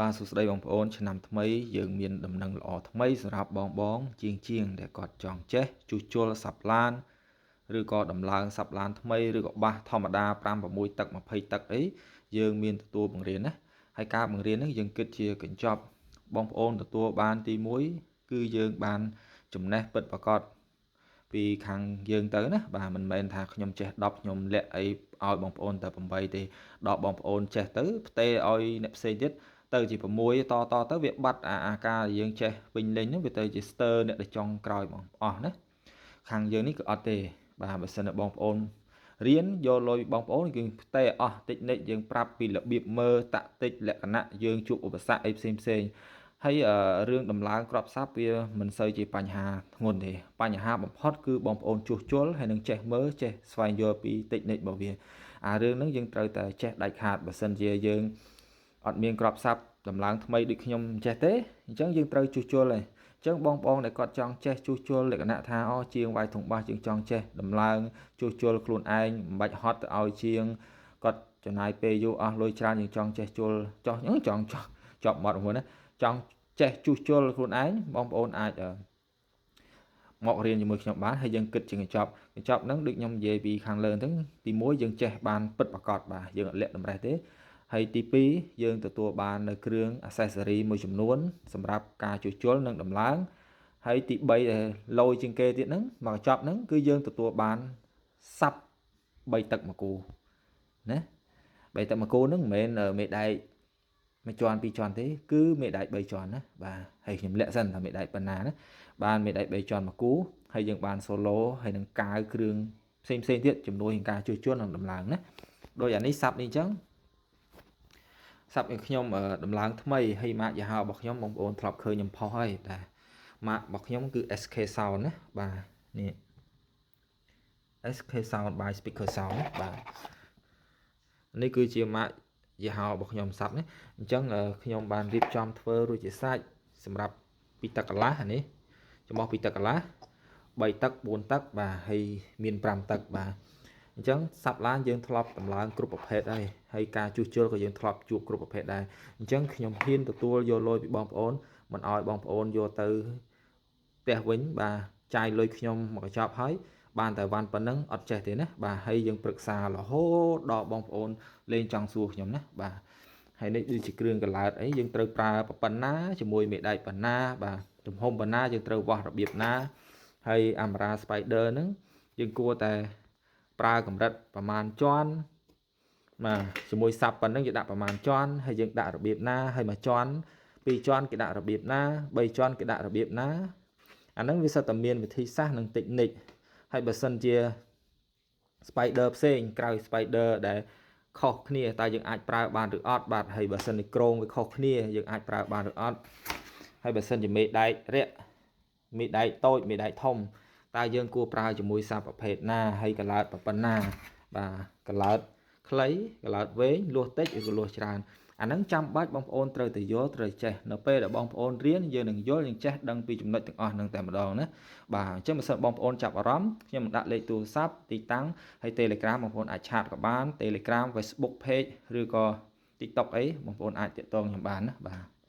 បាទសួស្តីបងប្អូនឆ្នាំថ្មីយើងមានដំណឹងល្អថ្មីសម្រាប់បងបងជាងជាងដែលគាត់ចង់ចេះជួសជុលសាប់ឡានឬក៏ដំឡើងសាប់ឡានថ្មីឬក៏បាសធម្មតា5 6ទឹក20ទឹកអីយើងមានទទួលបង្រៀនណាហើយការបង្រៀនហ្នឹងយើងគិតជាកញ្ចប់បងប្អូនទទួលបានទី1គឺយើងបានចំណេះពិតប្រាកដពីខាងយើងទៅណាបាទមិនមែនថាខ្ញុំចេះ10ខ្ញុំលាក់អីឲ្យបងប្អូនតែ8ទេដល់បងប្អូនចេះទៅផ្ទេឲ្យអ្នកផ្សេងទៀតទៅជា6តតទៅវាបាត់អាការយើងចេះវិញលេងហ្នឹងវាទៅជាស្ទើអ្នកដែលចង់ក្រោយបងអស់ណាខាងយើងនេះគឺអត់ទេបាទបើសិនជាបងប្អូនរៀនយកលុយបងប្អូនគឺផ្ទេអស់តិចនិចយើងប្រាប់ពីរបៀបមើលតាក់ទិចលក្ខណៈយើងជួបឧបសគ្គអីផ្សេងផ្សេងហើយរឿងដំឡើងក្របស័ព្ទវាមិនសូវជាបញ្ហាធ្ងន់ទេបញ្ហាបំផុតគឺបងប្អូនជួសជុលហើយនឹងចេះមើលចេះស្វែងយល់ពីតិចនិចរបស់វាអារឿងហ្នឹងយើងត្រូវតែចេះដាច់ខាតបើសិនជាយើងអត់មានក្របស័ព្ទដំឡើងថ្មីដូចខ្ញុំចេះទេអញ្ចឹងយើងត្រូវជួសជុលហើយអញ្ចឹងបងប្អូនដែលគាត់ចង់ចេះជួសជុលលក្ខណៈថាអូជាងវាយធុងបាសជាងចង់ចេះដំឡើងជួសជុលខ្លួនឯងមិនបាច់ហត់ទៅឲ្យជាងគាត់ចំណាយពេលយូរអស់លុយច្រើនយើងចង់ចេះជុលចោះចង់ចប់មាត់មួយណាចង់ចេះជួសជុលខ្លួនឯងបងប្អូនអាចមករៀនជាមួយខ្ញុំបានហើយយើងគិតជាកញ្ចប់កញ្ចប់ហ្នឹងដូចខ្ញុំនិយាយពីខាងលើហ្នឹងទី1យើងចេះបានពិតប្រាកដបាទយើងអត់លាក់តម្រេះទេហើយទី2យើងទទួលបាននៅគ្រឿង accessory មួយចំនួនសម្រាប់ការជួសជុលនិងដំឡើងហើយទី3ដែលលយជាងគេទៀតហ្នឹងមកកញ្ចប់ហ្នឹងគឺយើងទទួលបានសាប់3ទឹកមួយគូណា3ទឹកមួយគូហ្នឹងមិនមែនមេដែកមួយជាន់ពីរជាន់ទេគឺមេដែក3ជាន់ណាបាទហើយខ្ញុំលាក់សិនថាមេដែកប៉ុណ្ណាណាបានមេដែក3ជាន់មួយគូហើយយើងបាន solo ហើយនឹងកាវគ្រឿងផ្សេងផ្សេងទៀតជំនួយក្នុងការជួសជុលនិងដំឡើងណាដោយអានេះសាប់នេះអញ្ចឹងសាប់ឲ្យខ្ញុំដំឡើងថ្មីហើយម៉ាកយីហោរបស់ខ្ញុំបងប្អូនធ្លាប់ឃើញខ្ញុំផុសហើយដែរម៉ាករបស់ខ្ញុំគឺ SK Sound ណាបាទនេះ SK Sound by Speaker Sound ណាបាទនេះគឺជាម៉ាកយីហោរបស់ខ្ញុំសាប់នេះអញ្ចឹងខ្ញុំបានរៀបចំធ្វើរួចជាស្រេចសម្រាប់ពីទឹកកន្លះនេះចំោះពីទឹកកន្លះ3ទឹក4ទឹកបាទហើយមាន5ទឹកបាទអញ្ចឹងសាប់ឡានយើងធ្លាប់តម្លើងគ្រប់ប្រភេទហើយហើយការជួសជុលក៏យើងធ្លាប់ជួបគ្រប់ប្រភេទដែរអញ្ចឹងខ្ញុំហ៊ានទទួលយកលុយពីបងប្អូនមិនឲ្យបងប្អូនយកទៅផ្ទះវិញបាទចាយលុយខ្ញុំមកកញ្ចប់ហើយបានតែវ៉ាន់ប៉ុណ្ណឹងអត់ចេះទេណាបាទហើយយើងប្រឹក្សារហូតដល់បងប្អូនលេងចង់សួរខ្ញុំណាបាទហើយនេះដូចជាគ្រឿងកឡើតអីយើងត្រូវប្រើប៉ុណ្ណាជាមួយមេដែកប៉ុណ្ណាបាទទំហំប៉ុណ្ណាយើងត្រូវវាស់របៀបណាហើយអាមរ៉ា Spider ហ្នឹងយើងគួរតែប្រើកម្រិតប្រមាណជាន់បាទជាមួយសាប់ប៉ុណ្ណឹងយើងដាក់ប្រមាណជាន់ហើយយើងដាក់របៀបណាហើយមួយជាន់ពីរជាន់គេដាក់របៀបណាបីជាន់គេដាក់របៀបណាអាហ្នឹងវាសិតតែមានវិធីសាស្ត្រនិងតិចនិចហើយបើសិនជា spider ផ្សេងក្រៅ spider ដែលខុសគ្នាតើយើងអាចប្រើបានឬអត់បាទហើយបើសិនជាក្រងវាខុសគ្នាយើងអាចប្រើបានឬអត់ហើយបើសិនជាមេដែករាក់មេដែកតូចមេដែកធំតើយើងគួរប្រើជាមួយសាប់ប្រភេទណាហើយកឡើតប៉ុណ្ណាបាទកឡើតខ្លីកឡើតវែងលួសតិចឬក៏លួសច្រើនអាហ្នឹងចាំបាច់បងប្អូនត្រូវតែយល់ត្រូវចេះនៅពេលដែលបងប្អូនរៀនយើងនឹងយល់យើងចេះដឹងពីចំណុចទាំងអស់ហ្នឹងតែម្ដងណាបាទអញ្ចឹងបើសិនបងប្អូនចាប់អារម្មណ៍ខ្ញុំនឹងដាក់លេខទូរស័ព្ទទីតាំងហើយ Telegram បងប្អូនអាច chat ក៏បាន Telegram Facebook Page ឬក៏ TikTok អីបងប្អូនអាចទាក់ទងខ្ញុំបានណាបាទ។